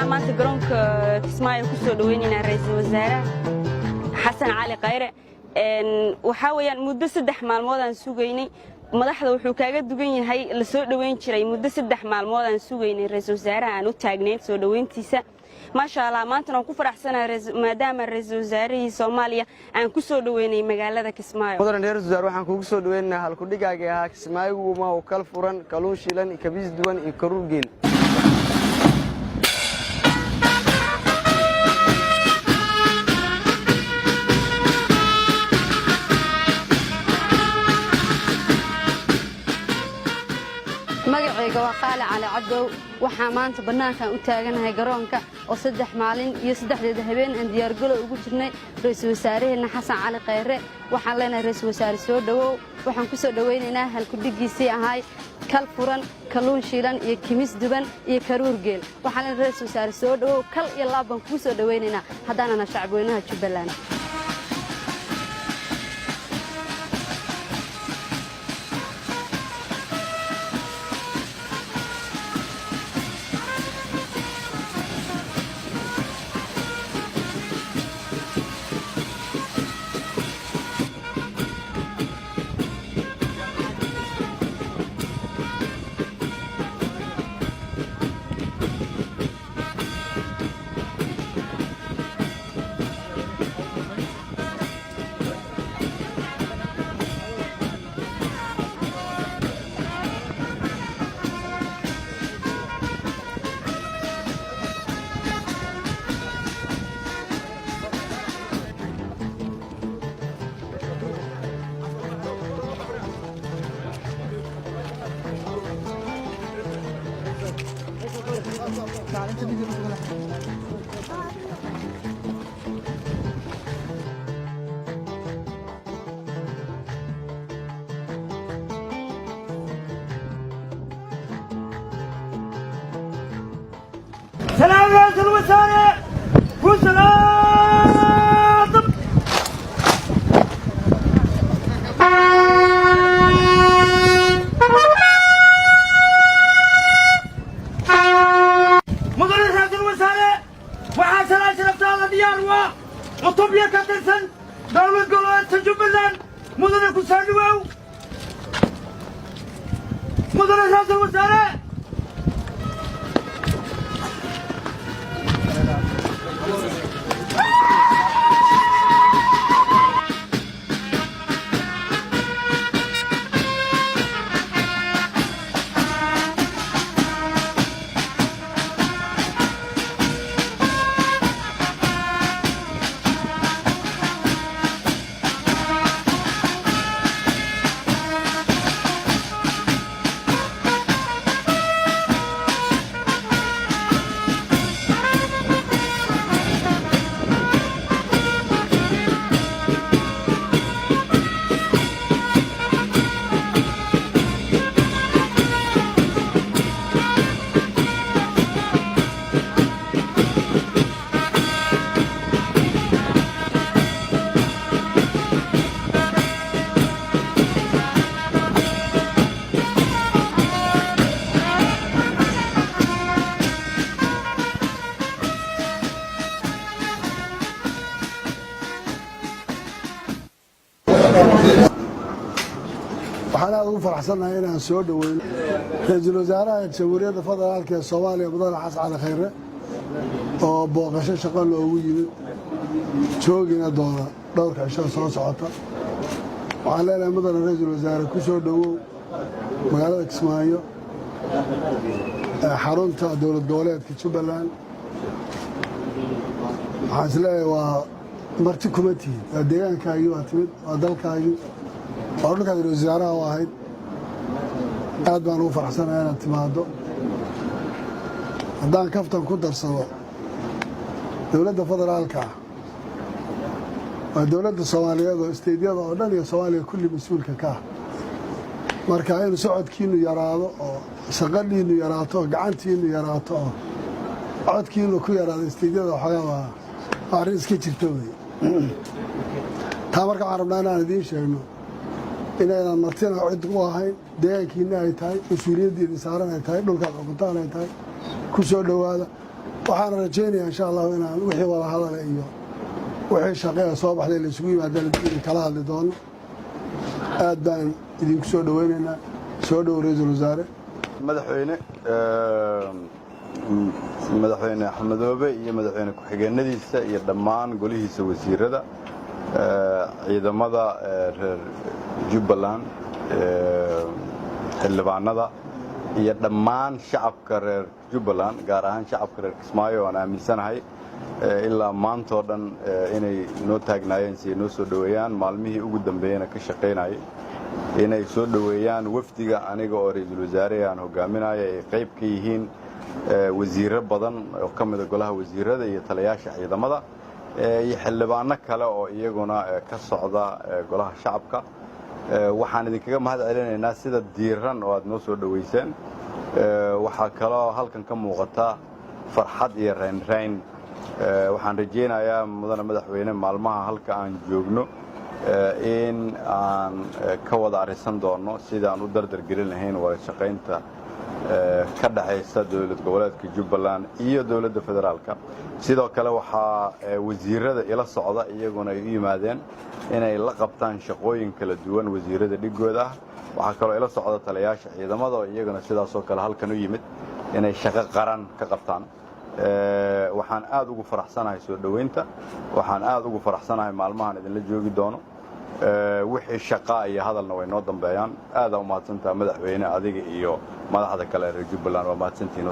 Waxaan maanta garoonka Kismaayo ku soo dhaweynaynaa Ra'iisul Wasaaraha Xasan Cali Khayre. Waxaa weeyaan muddo 3 maalmood aan sugaynay. Madaxda wuxuu kaaga dugan yahay la soo dhoweyn jiray. Muddo 3 maalmood aan sugaynay ra'iisul wasaaraha, aan u taagnayn soo dhoweyntiisa. Maasha Allah, maantana waan ku faraxsanahay maadaama ra'iisul wasaarihii Soomaaliya aan ku soo dhoweynay magaalada Kismaayo. Mudan ra'iisul wasaare, waxaan kugu soo dhaweynaynaa halkudhigaagii ahaa "Kismaayo ma kal furan, kaluun shiilan, kabiis duwan iyo karuur geel". Magacayga waa Qaali Cali Cadow. Waxaa maanta bannaankan u taaganahay garoonka oo 3 maalin iyo saddexdeeda habeen aan diyaargalow ugu jirnay ra'iisul wasaaraheenna Xasan Cali Khayre. Waxaan leenahay, ra'iisul wasaare, soo dhowow. Waxaan ku soo dhowaynaynaa halkudhiggiisii ahay kal furan, kalluun shiilan iyo kimis duban iyo karuur geel. Waxaan leenahay, ra'iisul wasaare, soo dhowow. Kal iyo laab baan kuu soo dhowaynaynaa haddaanana shacabweynaha Jubbaland. سلام رئيس الوزراء وسلام. Mudane ra'iisul wasaare, waxaa salaan sharaftaada diyaar u ah cutubyo ka tirsan dowlad goboleedka Jubbaland. Mudane, ku soo dhawow, mudane ra'iisul wasaare. Waxaan aada ugu faraxsannahay inaan soo dhoweyno ra-iisul wasaaraha Jamhuuriyadda Federaalka ee Soomaaliya, mudane Xasan Cali Khayre, oo booqasho shaqo loogu yimid, joogina doona dhowrka cisho soo socota. Waxaan leenahay, mudane ra-iisul wasaare, ku soo dhowow magaalada Kismaayo ee xarunta dowlad goboleedka Jubbaland. Waxaan is leeyahay, waa marti kuma tihid, waa deegaankaagii, waa timid, waa dalkaagii, waa dhulkaad ra-isul wasaaraha u ahayd. Aad baan ugu faraxsanahay inaad timaaddo. Haddaan kaftan ku darsado, dowladda federaalka ah waa dowladda Soomaaliyeed oo state-yada oo dhan iyo Soomaaliya kulli mas-uulka ka ah. Marka inuu socodkiinnu yaraado oo shaqadhiinnu yaraato oo gacantiinnu yaraato oo codkiinnu ku yaraado state-yada, waxoogaa waa arrin iska jirta wey taa. Marka waxaan rabnaa inaan idiin sheegno inaydan martina cid u ahayn, deegaankiinna ay tahay, mas-uuliyaddiidin saaran ay tahay, dhulkaad xukuntaan ay tahay. Ku soo dhowaada. Waxaana rajaynayaa, insha Allahu, inaan wixii wada hadala iyo wixii shaqee soo baxday la isugu yimaadana idin kala hadli doono. Aad baan idinku soo dhoweynaynaa. Soo dhow, ra-iisul wasaare. Madaxweyne, Madaxweyne Axmedoobe iyo madaxweyne ku-xigeenadiisa iyo dhammaan golihiisa wasiirada, ciidamada reer Jubbaland, xildhibaanada iyo dhammaan shacabka reer Jubbaland, gaar ahaan shacabka reer Kismaayo, aan aaminsanahay ilaa maantoo dhan inay noo taagnaayeen si ay noo soo dhoweeyaan, maalmihii ugu dambeeyena ka shaqaynayay inay soo dhoweeyaan wafdiga aniga oo ra-iisul wasaare aan hogaaminaya, ay qayb ka yihiin wasiirro badan oo ka mida golaha wasiirada iyo taliyaasha ciidamada iyo xildhibaano kale oo iyaguna ka socda golaha shacabka. Waxaan idinkaga mahad celinaynaa sida diiran oo aad noo soo dhoweyseen. Waxaa kaloo halkan ka muuqata farxad iyo raynrayn. Waxaan rajaynayaa, mudane madaxweyne, maalmaha halka aan joogno in aan ka wada arrisan doonno sidaan u dardar gelin lahayn wada shaqaynta ka dhexaysa dowlad goboleedka Jubbaland iyo dowladda federaalka. Sidoo kale waxaa wasiirada ila socda iyaguna ay u yimaadeen inay la qabtaan shaqooyin kala duwan wasiirada dhigooda ah. Waxaa kaloo ila socda taliyaasha ciidamada oo iyaguna sidaasoo kale halkan u yimid inay shaqo qaran ka qabtaan. Waxaan aad ugu faraxsanahay soo dhoweynta. Waxaan aad ugu faraxsanahay maalmahan idinla joogi doono. Wixii shaqaa iyo hadalna way noo dambeeyaan. Aadaa u mahadsantaha, madaxweyne, adiga iyo madaxda kale reer Jubbaland. Waa mahadsantihiin.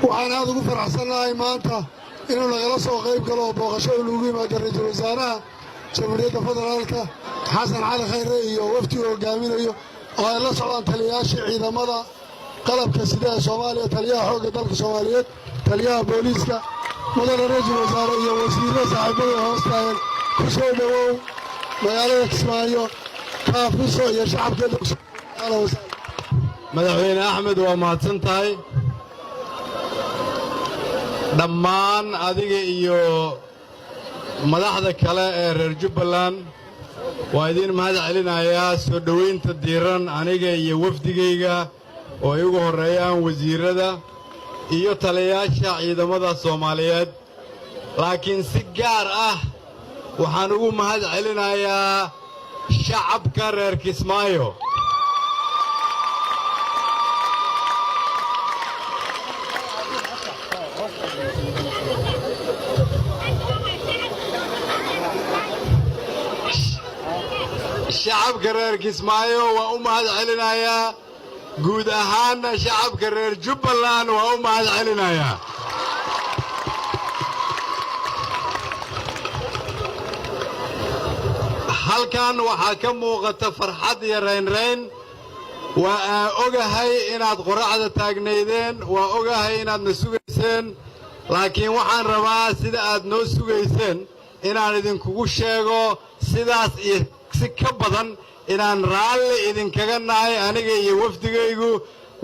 Waxaan aad ugu faraxsannahay maanta inuu nagala soo qayb galo oo booqasho uu nagu yimaado ra-iisul wasaaraha Jamhuuriyadda Federaalka, Xasan Cali Khayre, iyo wafdigu hogaaminayo oo ay la socdaan taliyayaashii ciidamada qalabka sida ee Soomaaliya, taliyaha xoogga dalka Soomaaliyeed, taliyaha booliiska. Mudane ra-iisul wasaare iyo wasiirro saaxiibada hoos taagan, ku soo dhowow magaalada Kismaayo, kaafiso iyo shacabkeeda. Madaxweyne Axmed, waa mahadsan tahay. Dhammaan adiga iyo madaxda kale ee reer Jubbaland waa idiin mahad celinayaa soo dhowaynta diiran aniga iyo wafdigayga oo ay ugu horreeyaan wasiirrada iyo taliyayaasha ciidamada Soomaaliyeed. Laakiin si gaar ah waxaan ugu mahad celinayaa shacabka reer Kismaayo. Shacabka reer Kismaayo waa u mahad celinayaa. Guud ahaanna shacabka reer Jubbaland waa u mahad celinayaa. Halkan waxaa ka muuqata farxad iyo raynrayn. Waa aa ogahay inaad qorraxda taagnaydeen, waa ogahay inaadna sugayseen, laakiin waxaan rabaa sida aad noo sugayseen inaan idinkugu sheego sidaas iyo si ka badan inaan raalli idinkaga nahay aniga iyo wafdigaygu.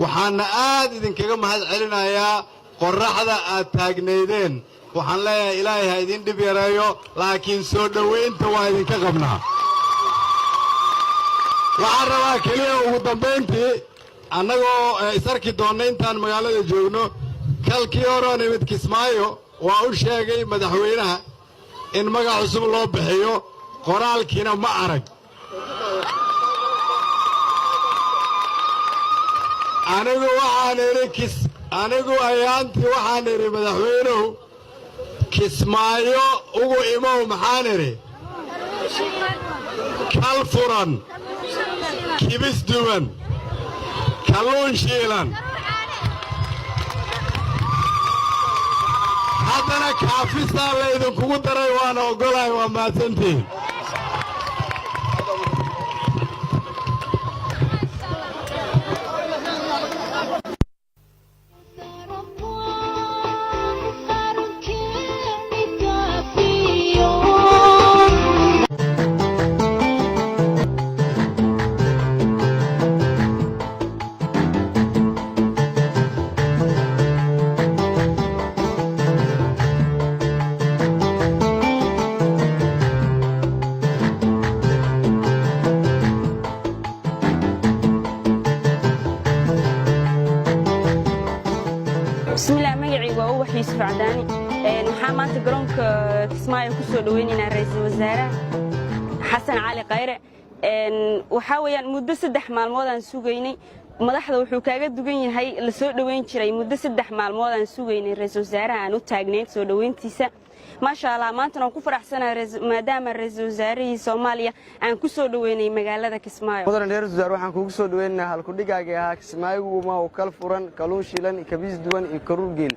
Waxaanna aad idinkaga mahad celinayaa qorraxda aad taagnaydeen. Waxaan leeyahay, Ilaahay ha idin dhib yareeyo, laakiin soo dhowaynta waa idinka qabnaa. Waxaan rabaa keliya ugu dambayntii, annagoo is arki doonna intaan magaalada joogno, kalkii horoo nimid Kismaayo waa u sheegay madaxweynaha in magac cusub loo bixiyo. Qoraalkiina ma arag. Anigu waxaan idhi kis anigu ayaantii waxaan idhi madaxweynuhu Kismaayo ugu imow. Maxaan idhi? Kal furan, kibis duban, kalluun shiilan, haddana kaafisaa laydinkugu daray. Waana oggolahay. Waa mahadsantihiin. Bismillaah, magacaygu waa Ubax Yuusuf Cadaani. Waxaa maanta garoonka Kismaayo ku soo dhaweynaynaa ra'iisul wasaaraha Xasan Cali Khayre. Waxaa weeyaan muddo 3 maalmood aan sugaynay. Madaxda wuxuu kaaga dugan yahay la soo dhoweyn jiray. Muddo 3 maalmood aan sugaynay ra'iisul wasaaraha, aan u taagnayn soo dhoweyntiisa. Maasha Allah, maantana waan ku faraxsanahay maadaama ra'iisul wasaarihii Soomaaliya aan ku soo dhoweynay magaalada Kismaayo. Mudan reer wasaar, waxaan kugu soo dhaweynaynaa halkudhigaagii ahaa Kismaayo ma kal furan, kalluun shiilan, kabiis duwan iyo karuur geel.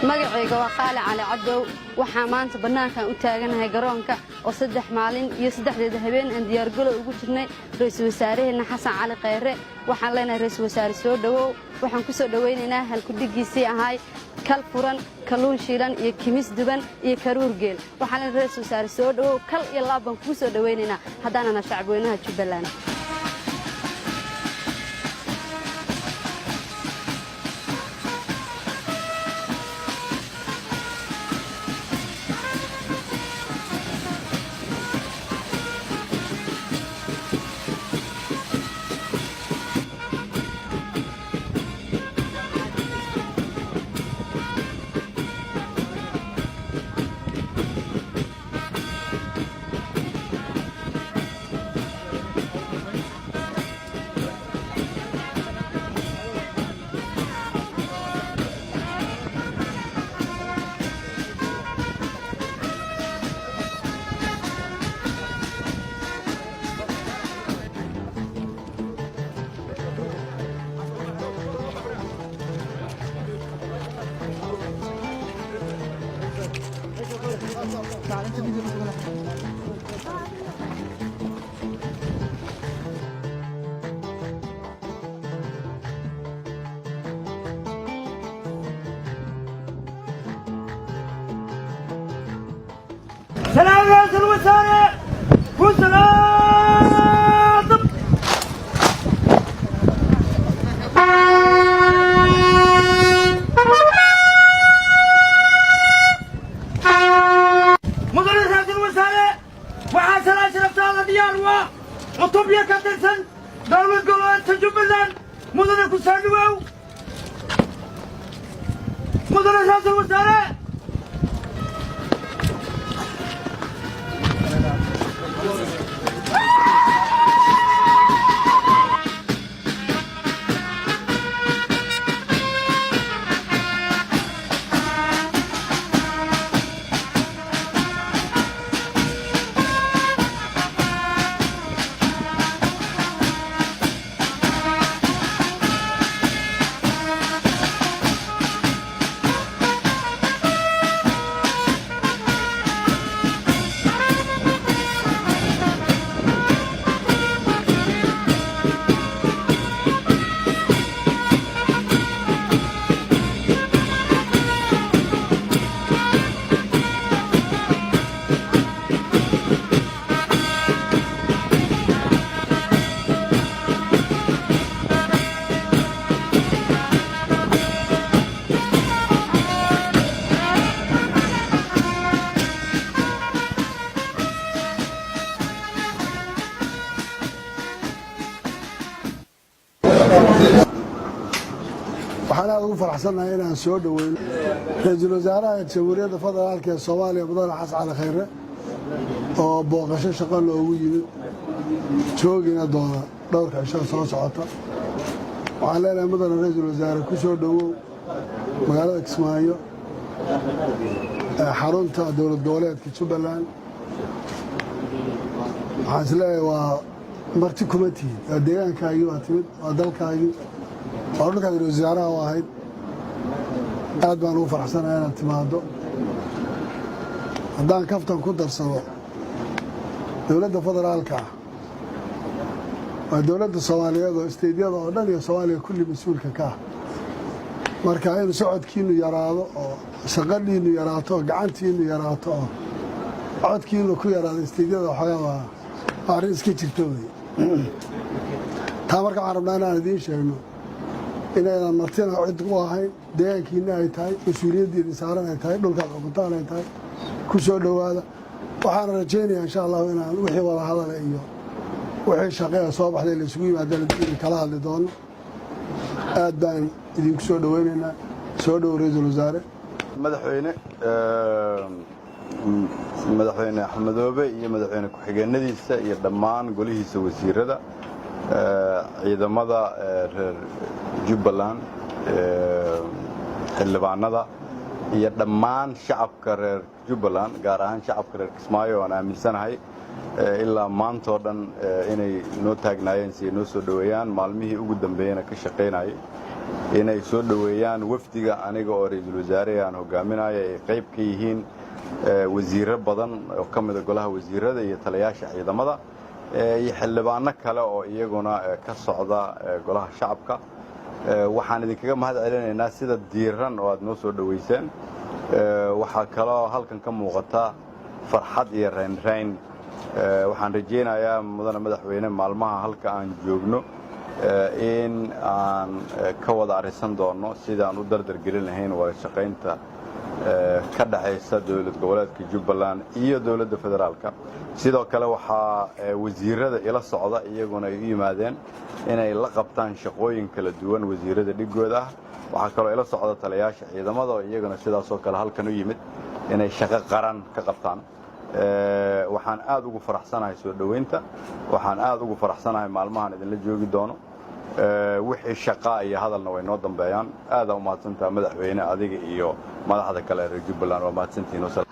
Magacayga waa Qaali Cali Cabdow. Waxaa maanta bannaankan u taaganahay garoonka oo 3 maalin iyo saddexdeeda habeen aan diyaargalow ugu jirnay ra'iisul wasaaraheenna Xasan Cali Khayre. Waxaan leenahay, ra'iisul wasaare, soo dhowow. Waxaan ku soo dhowaynaynaa halkudhiggiisii ahay kal furan, kalluun shiilan iyo kimis duban iyo karuur geel. Waxaan leenahay, ra'iisul wasaare, soo dhowow. Kal iyo laab baan kugu soo dhowaynaynaa haddaanana shacabweynaha Jubbaland. سلام رئيس الوزراء وسلام. Mudane ra'iisul wasaare, waxaa salaan sharaftaada diyaar u ah cutubyo ka tirsan dowlad goboleedka Jubbaland. Mudane, ku soo dhawow, mudane ra'iisul wasaare. Ugu faraxsannahay inaan soo dhoweyno ra-iisul wasaaraha Jamhuuriyadda Federaalka ee Soomaaliya, Mudane Xasan Cali Khayre, oo booqasho shaqo loogu yimid, joogina doona dhowrka cisho soo socota. Waxaan leenahay, mudane ra-iisul wasaare, ku soo dhowow magaalada Kismaayo ee xarunta dowlad goboleedka Jubbaland. Waxaan is leeyahay, waa marti kuma tihid, waa deegaankaagii, waa timid, waa dalkaagii, waa dhulkaad ra-isul wasaaraha u ahayd. Aad baan ugu faraxsanahay inaad timaaddo. Haddaan kaftan ku darsado, dowladda federaalka ah waa dowladda Soomaaliyeed oo isteydyada oo dhan iyo Soomaaliya kulli mas-uulka ka ah. Marka inuu socodkiinnu yaraado oo shaqadhiinnu yaraato oo gacantiinnu yaraato oo codkiinnu ku yaraado isteydyada, waxoogaa waa arrin iska jirta wey taa. Marka waxaan rabnaa inaan idiin sheegno inaydan martina cid u ahayn, deegaankiinna ay tahay, mas-uuliyaddiini saaran ay tahay, dhulkaad xukuntaan ay tahay. Ku soo dhowaada. Waxaana rajaynayaa, insha Allahu, inaan wixii wada hadale iyo wixii shaqee soo baxday la isugu yimaadana idin kala hadli doono. Aad baan idinku soo dhoweynaynaa. Soo dhowo, ra-iisul wasaare. Madaxweyne, Madaxweyne Axmedoobe iyo madaxweyne ku-xigeenadiisa iyo dhammaan golihiisa wasiirada, ciidamada reer Jubbaland, xildhibaanada iyo dhammaan shacabka reer Jubbaland, gaar ahaan shacabka reer Kismaayo, aan aaminsanahay ilaa maantoo dhan inay noo taagnaayeen si ay noo soo dhoweeyaan, maalmihii ugu dambeeyena ka shaqaynayay inay soo dhoweeyaan wafdiga aniga oo ra-iisul wasaare aan hogaaminaya, ay qayb ka yihiin wasiirro badan oo ka mida golaha wasiirada iyo taliyaasha ciidamada iyo xildhibaano kale oo iyaguna ka socda golaha shacabka. Waxaan idinkaga mahad celinaynaa sida diiran oo aad noo soo dhoweyseen. Waxaa kaloo halkan ka muuqata farxad iyo raynrayn. Waxaan rajaynayaa, mudane madaxweyne, maalmaha halka aan joogno in aan ka wada arrisan doonno sidaan u dardar gelin lahayn wada shaqaynta ka dhexaysa dowlad goboleedka Jubbaland iyo dowladda federaalka. Sidoo kale waxaa wasiirada ila socda iyaguna ay u yimaadeen inay la qabtaan shaqooyin kala duwan wasiirada dhigooda ah. Waxaa kaloo ila socda taliyaasha ciidamada oo iyaguna sidaasoo kale halkan u yimid inay shaqo qaran ka qabtaan. Waxaan aad ugu faraxsanahay soo dhoweynta. Waxaan aad ugu faraxsanahay maalmahan idinla joogi doono. Wixii shaqaa iyo hadalna way noo dambeeyaan. Aadaa u mahadsantaha, madaxweyne, adiga iyo madaxda kale reer Jubbaland. Waa mahadsantihiin.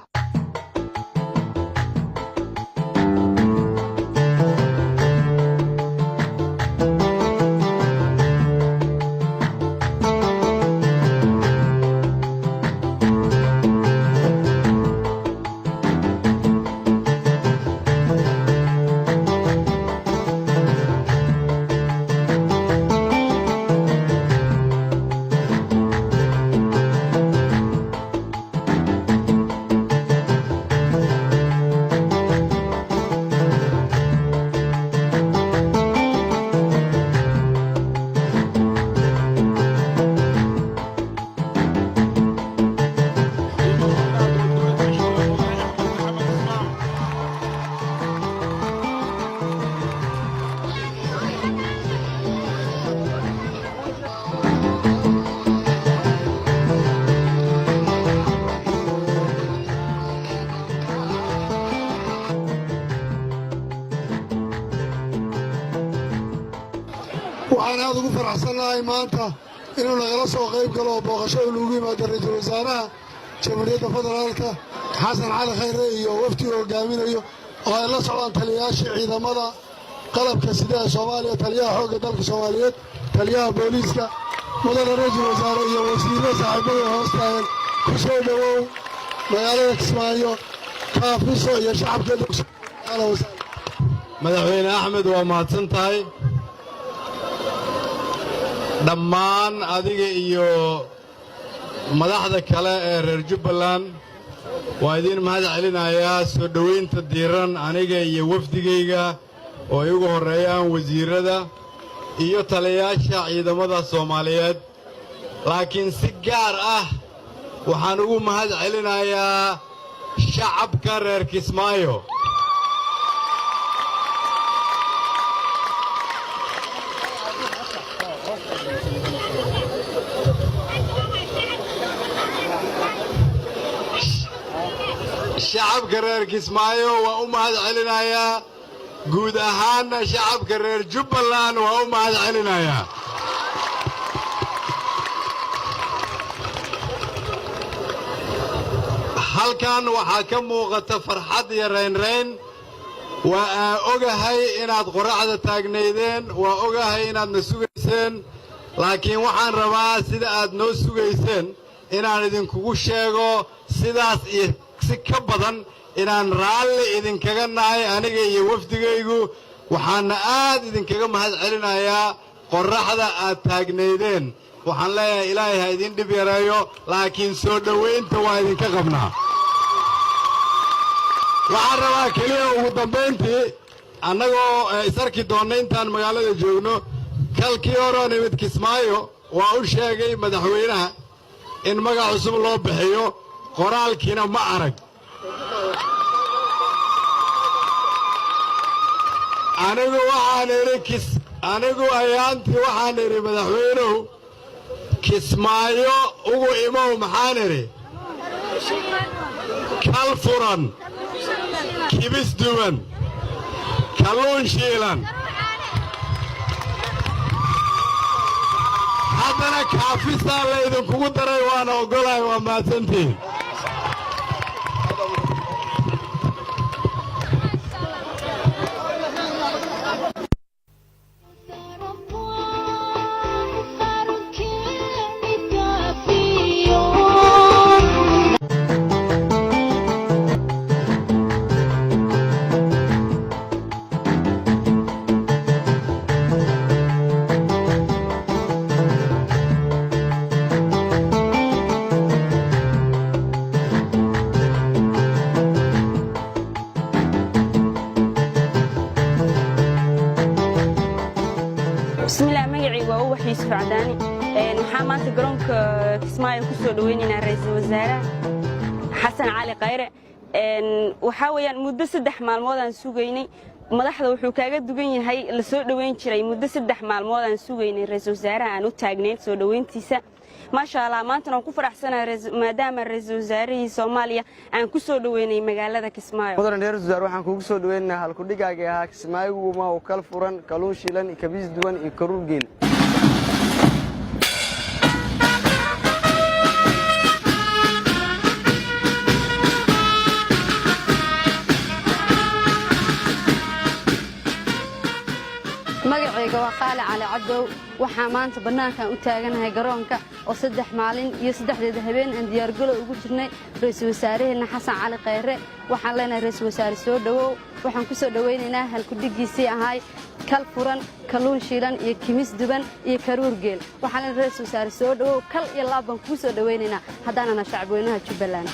Waxaan aad ugu faraxsannahay maanta inuu nagala soo qayb galo oo booqasho uu nugu yimaado ra-iisul wasaaraha Jamhuuriyadda Federaalka, Xasan Cali Khayre, iyo wafdiga hogaaminayo oo ay la socdaan taliyayaashii ciidamada qalabka sida ee Soomaaliya, taliyaha xoogga dalka Soomaaliyeed, taliyaha booliiska. Mudane ra-iisul wasaare iyo wasiirro saaxiibada hoos taagan, ku soo dhowow magaalada Kismaayo, kaafiso iyo shacabkeeda. Madaxweyne Axmed, waa mahadsan tahay. Dhammaan adiga iyo madaxda kale ee reer Jubbaland waa idiin mahad celinayaa soo dhowaynta diiran aniga iyo wafdigayga oo ay ugu horreeyaan wasiirrada iyo taliyayaasha ciidamada Soomaaliyeed. Laakiin si gaar ah waxaan ugu mahad celinayaa shacabka reer Kismaayo. Shacabka reer Kismaayo waa u mahad celinayaa, guud ahaanna shacabka reer Jubbaland waa u mahad celinayaa. Halkan waxaa ka muuqata farxad iyo raynrayn. Waa ogahay inaad qorraxda taagnaydeen, waa ogahay inaadna sugayseen, laakiin waxaan rabaa sida aad noo sugayseen inaan idinkugu sheego sidaas iyo si ka badan inaan raalli idinkaga nahay, aniga iyo wafdigaygu. Waxaana aad idinkaga mahad celinayaa qorraxda aad taagnaydeen. Waxaan leeyahay, Ilaahay ha idin dhib yareeyo, laakiin soo dhowaynta waa idinka qabnaa. Waxaan rabaa keliya ugu dambayntii, annagoo is arki doonna intaan magaalada joogno, kalkii horoo nimid Kismaayo waa u sheegay madaxweynaha in magac cusub loo bixiyo, qoraalkiina ma arag. Anigu waxaan idhi kis anigu ayaantii waxaan idhi madaxweynuhu Kismaayo ugu imow. Maxaan idhi? Kal furan, kibis duban, kalluun shiilan, haddana kaafisaa laydinkugu daray. Waana oggolahay. Waa mahadsantihiin. Bismillaah, magacaygu waa Ubax Yuusuf Cadaani. Waxaa maanta garoonka Kismaayo ku soo dhaweynaynaa Ra'iisul Wasaaraha Xasan Cali Khayre. Waxaa weeyaan muddo 3 maalmood aan sugaynay. Madaxda wuxuu kaaga dugan yahay la soo dhoweyn jiray. Muddo 3 maalmood aan sugaynay ra'iisul wasaaraha, aan u taagnayn soo dhoweyntiisa. Maasha Allah, maantana waan ku faraxsanahay maadaama ra'iisul wasaarihii Soomaaliya aan ku soo dhoweynay magaalada Kismaayo. Mudan reer wasaar, waxaan kugu soo dhaweynaynaa halkudhigaagii ahaa Kismaayo uu kal furan, kalluun shiilan iyo kabiis duwan iyo karuur geel. Magacayga waa Qaali Cali Cadow. Waxaa maanta bannaankan u taaganahay garoonka oo 3 maalin iyo saddexdeeda habeen aan diyaargalow ugu jirnay ra'iisul wasaaraheenna Xasan Cali Khayre. Waxaan leenahay, ra'iisul wasaare, soo dhowow. Waxaan ku soo dhowaynaynaa halkudhiggiisii ahay kal furan, kalluun shiilan iyo kimis duban iyo karuur geel. Waxaan leenahay, ra'iisul wasaare, soo dhowow. Kal iyo laab baan kuu soo dhowaynaynaa haddaanana shacabweynaha Jubbaland.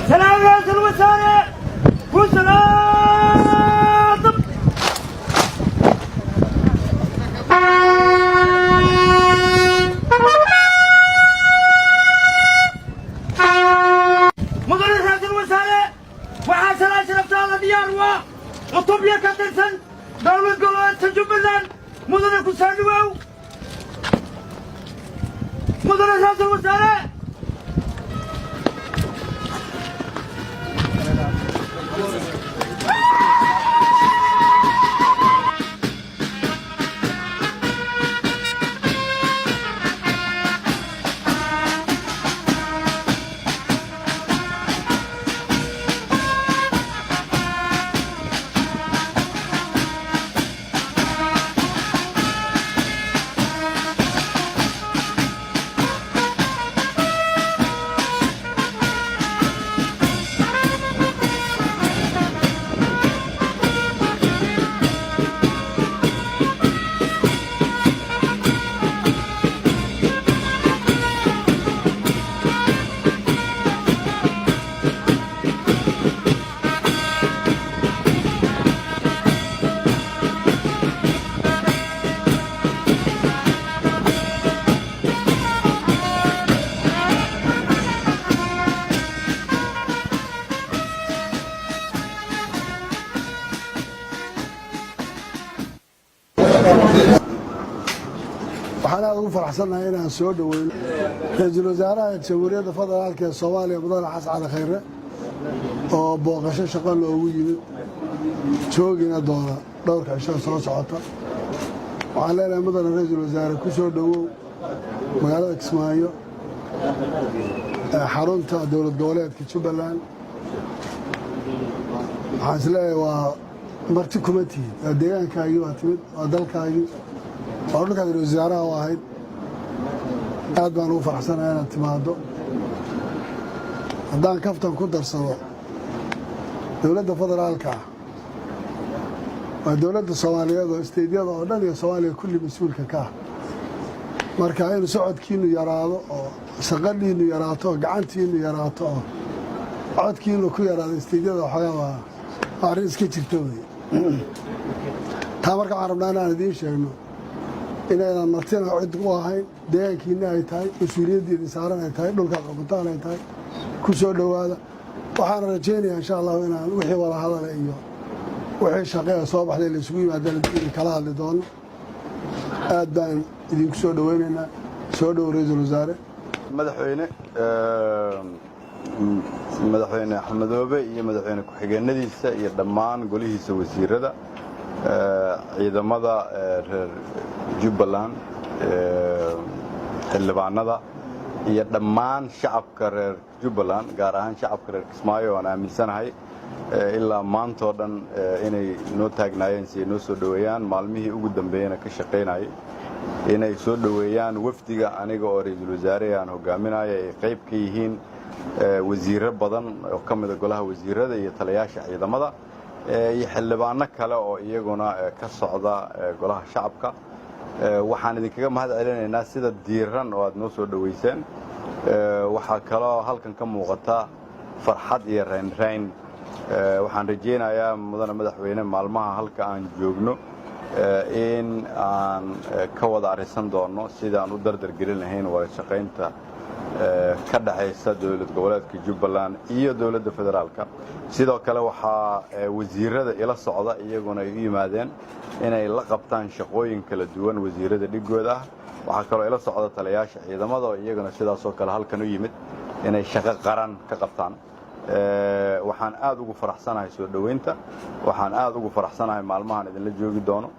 سلام رئيس الوزراء وسلام. Mudane ra'iisul wasaare, waxaa salaan sharaftaada diyaar u ah cutubyo ka tirsan dowlad goboleedka Jubbaland. Mudane, ku soo dhawow, mudane ra'iisul wasaare. Waxaan aad ugu faraxsannahay inaan soo dhoweyno Ra-iisul Wasaaraha Jamhuuriyadda Federaalka ee Soomaaliya, Mudane Xasan Cali Khayre, oo booqasho shaqo loogu yimid, joogina doona dhowrka cisho soo socota. Waxaan leenahay, Mudane Ra-iisul Wasaare, ku soo dhowow magaalada Kismaayo ee xarunta dowlad goboleedka Jubbaland. Waxaan is leeyahay, waa marti kuma tihid, waa deegaankaagii, waa timid, waa dalkaagii, waa dhulkaad ra-isul wasaaraha u ahayd. Aad baan ugu faraxsanahay inaad timaaddo. Haddaan kaftan ku darsado, dowladda federaalka ah waa dowladda Soomaaliyeed oo isteydyada oo dhan iyo Soomaaliya kulli mas-uulka ka ah. Marka inuu socodkiinnu yaraado oo shaqadhiinnu yaraato oo gacantiinnu yaraato oo codkiinnu ku yaraado isteydyada, waxoogaa waa arrin iska jirta wey taa. Marka waxaan rabnaa inaan idiin sheegno inaydan martina cid u ahayn, deegaankiinna ay tahay, mas-uuliyaddiidin saaran ay tahay, dhulkaad xukuntaan ay tahay. Ku soo dhowaada. Waxaana rajaynayaa, insha Allahu, inaan wixii wada hadala iyo wixii shaqee soo baxday la isugu yimaadana idin kala hadli doono. Aad baan idinku soo dhoweynaynaa. Soo dhow, Ra-iisul Wasaare. Madaxweyne, Madaxweyne Axmedoobe iyo madaxweyne ku-xigeenadiisa iyo dhammaan golihiisa wasiirada, ciidamada reer Jubbaland, xildhibaanada iyo dhammaan shacabka reer Jubbaland, gaar ahaan shacabka reer Kismaayo, aan aaminsanahay ilaa maantoo dhan inay noo taagnaayeen si ay noo soo dhoweeyaan, maalmihii ugu dambeeyena ka shaqaynayay inay soo dhoweeyaan wafdiga aniga oo ra-iisul wasaare aan hogaaminaya, ay qayb ka yihiin wasiirro badan oo ka mida golaha wasiirada iyo taliyaasha ciidamada iyo xildhibaano kale oo iyaguna ka socda golaha shacabka. Waxaan idinkaga mahad celinaynaa sida diiran oo aad noo soo dhoweyseen. Waxaa kaloo halkan ka muuqata farxad iyo raynrayn. Waxaan rajaynayaa, Mudane Madaxweyne, maalmaha halka aan joogno in aan ka wada arrisan doonno sidaan u dardar gelin lahayn wada shaqaynta ka dhexaysa dowlad goboleedka Jubbaland iyo dowladda federaalka. Sidoo kale waxaa wasiirada ila socda iyaguna ay u yimaadeen inay la qabtaan shaqooyin kala duwan wasiirada dhigooda ah. Waxaa kaloo ila socda taliyaasha ciidamada oo iyaguna sidaasoo kale halkan u yimid inay shaqo qaran ka qabtaan. Waxaan aad ugu faraxsanahay soo dhoweynta. Waxaan aad ugu faraxsanahay maalmahan idinla joogi doono.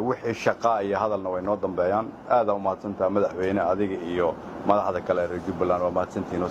Wixii shaqaa iyo hadalna way noo dambeeyaan. Aadaa u mahadsantaha, Madaxweyne, adiga iyo madaxda kale reer Jubbaland. Waa mahadsantihiin.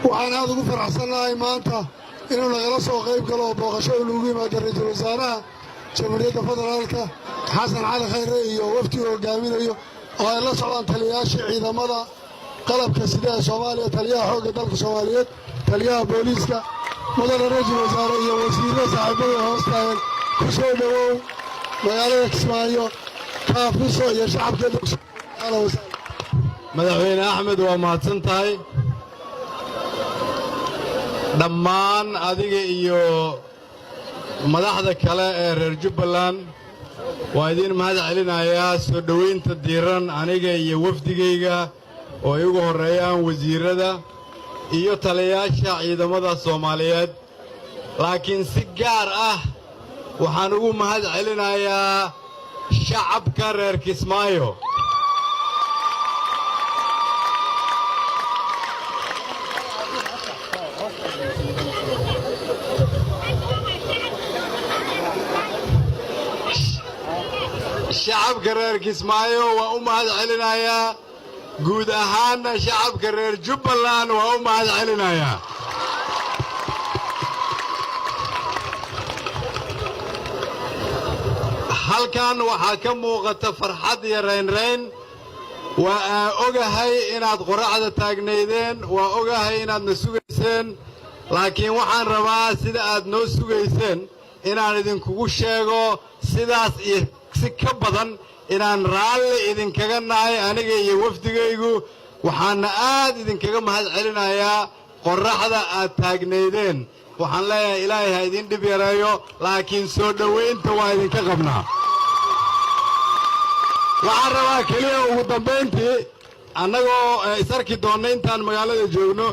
Waxaan aad ugu faraxsannahay maanta inuu nagala soo qayb galo oo booqasho uu nagu yimaado Ra-iisul Wasaaraha Jamhuuriyadda Federaalka, Xasan Cali Khayre, iyo wafdigu hogaaminayo oo ay la socdaan taliyayaashii ciidamada qalabka sida ee Soomaaliya, taliyaha xoogga dalka Soomaaliyeed, taliyaha booliiska. Mudane Ra-iisul Wasaare iyo wasiirro saaxiibada hoos taagan, ku soo dhowow magaalada Kismaayo, kaafiso iyo shacabkeeda. Madaxweyne Axmed, waa mahadsan tahay. Dhammaan adiga iyo madaxda kale ee reer Jubbaland waa idiin mahad celinayaa soo dhowaynta diiran aniga iyo wafdigayga oo ay ugu horreeyaan wasiirrada iyo taliyayaasha ciidamada Soomaaliyeed. Laakiin si gaar ah waxaan ugu mahad celinayaa shacabka reer Kismaayo. Shacabka reer Kismaayo waa u mahad celinayaa, guud ahaanna shacabka reer Jubbaland waa u mahad celinayaa. Halkan waxaa ka muuqata farxad iyo raynrayn. Waa ogahay inaad qorraxda taagnaydeen, waa ogahay inaad na sugayseen, laakiin waxaan rabaa sida aad noo sugayseen inaan idinkugu sheego sidaas iyo si ka badan inaan raalli idinkaga nahay, aniga iyo wafdigaygu. Waxaana aad idinkaga mahad celinayaa qorraxda aad taagnaydeen. Waxaan leeyahay, Ilaahay ha idin dhib yareeyo, laakiin soo dhowaynta waa idinka qabnaa. Waxaan rabaa keliya ugu dambayntii, annagoo is arki doonna intaan magaalada joogno,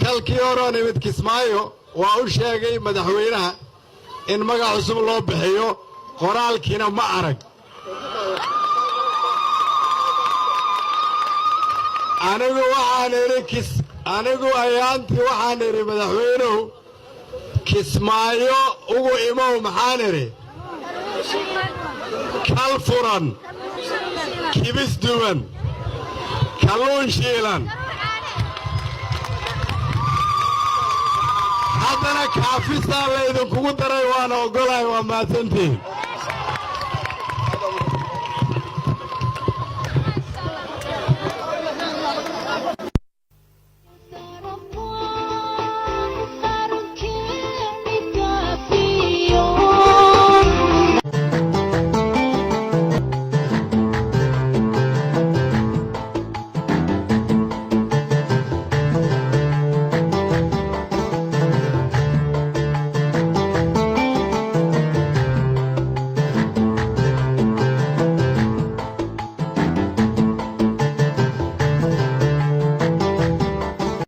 kalkii horoo nimid Kismaayo waa u sheegay madaxweynaha in magac cusub loo bixiyo, qoraalkiina ma arag. Anigu waxaan idhi kis anigu ayaantii waxaan idhi, madaxweynuhu Kismaayo ugu imow. Maxaan idhi? Kal furan, kibis duban, kalluun shiilan, haddana kaafisaa laydinkugu daray, waana oggolahay. Waa mahadsantihiin.